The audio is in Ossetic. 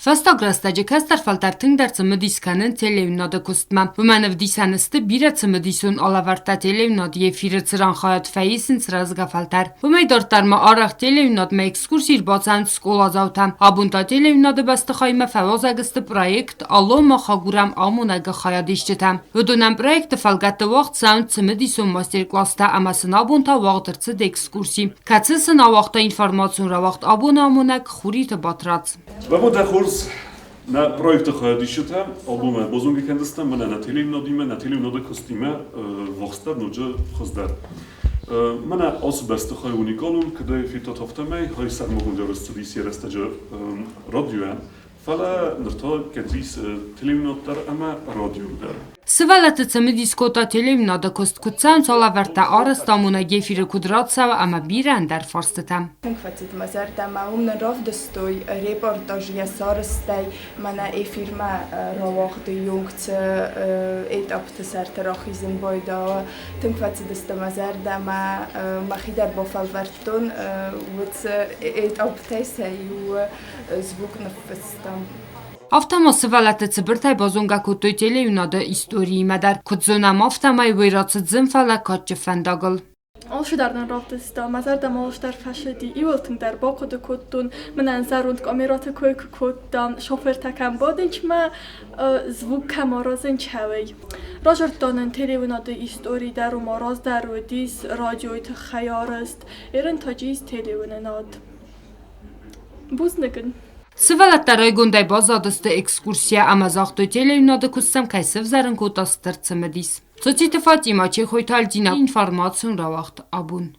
Фӕстаг рӕстӕджы кӕстӕр фӕлтӕр тынгдӕр цымыдис кӕнынц телеуынады куыстмӕ. Уымӕн ӕвдисӕн сты бирӕ цымыдисон алӕвӕрдтӕ телеуынады эфиры, цыран хайад фӕисынц рӕзгӕ фӕлтӕр. Уымӕй дарддӕр ма арӕх телеуынадмӕ экскурси ӕрбацӕуынц скъоладзаутӕ. Абон та телеуынады бӕстыхаймӕ фӕуазӕг сты проект Алло, мах агурӕм амонӕг-ы хайадисджытӕ. Уыдонӕн проекты фӕлгӕтты уагъд цӕуынц цымыдисон мастер-къластӕ ӕмӕ сын абон та уагъд ӕрцыд экскурси, кӕцы сын ауагъта информацион рауагъд абоны амонӕг Хуриты Батрадз. Бабо, дӕ хорз нӕ проекты хайадисджытӕ альбомӕ базонгӕ кӕндзыстӕм мӕнӕ нӕ телеуынадимӕ, нӕ телеуынады куыстимӕ вахстдӕр ноджы хуыздӕр. Мӕнӕ ацы бӕстыхай уникалон, кӕдӕй федтат афтӕмӕй, хай сӕрмагонд ӕрцыдис йӕ рӕстӕджы радиойӕн, фӕлӕ ныр та кӕдзис телеуынад дӕр ӕмӕ радио дӕр. Сывӕллӕтты цымыдис кодта телеуынады куыст, куыд цӕуынц алӕвӕрдтӕ арӕзт амонӕг эфиры куыд рацӕуы ӕмӕ бирӕ ӕндӕр фарстытӕ. Тынг фӕцыд мӕ зӕрдӕмӕ. Уым нын равдыстой репортаж йӕ сарӕзтӕй мӕнӕ эфирмӕ рауагъды онг цы этапты сӕрты рахизын байдайа. Тынг фӕцыдысты мӕ зӕрдӕмӕ. Мӕхи дӕр бафӕлвӕрдтон уыцы этаптӕй сӕ иу звук ныффыстам. Афтӕ ма сывӕллӕтты цыбыртӕй базонгӕ кодтой телеуынады историимӕ дӕр. Куыд зонӕм, афтӕмӕй уый рацыд зын, фӕлӕ кадджын фӕндагыл. Алцыдӕр нын равдыста, мӕ зӕрдӕмӕ алцыдӕр фӕцыди. Иуыл тынгдӕр бахъуыды кодтон, мӕнӕн зӕронд къамераты кой куы кодта, шофыртӕ кӕм бадынч мӕ звук кӕм аразын чӕуй. Радзырдта нын телеуынады истори дӕр, уымӕ раздӕр уыдис радиойы тыххӕй арӕзт, ерын та ис телеуынынад. Бузныг ын. Сывӕллӕттӕ райгондӕй баззадысты экскурсийӕ ӕмӕ загътой, телеуынады куыст сӕм кӕй сӕвзӕрын кодта стыр цымыдис. Цоциты Фатимӕ, Чехойты Альдинӕ информацион рауагъд абон.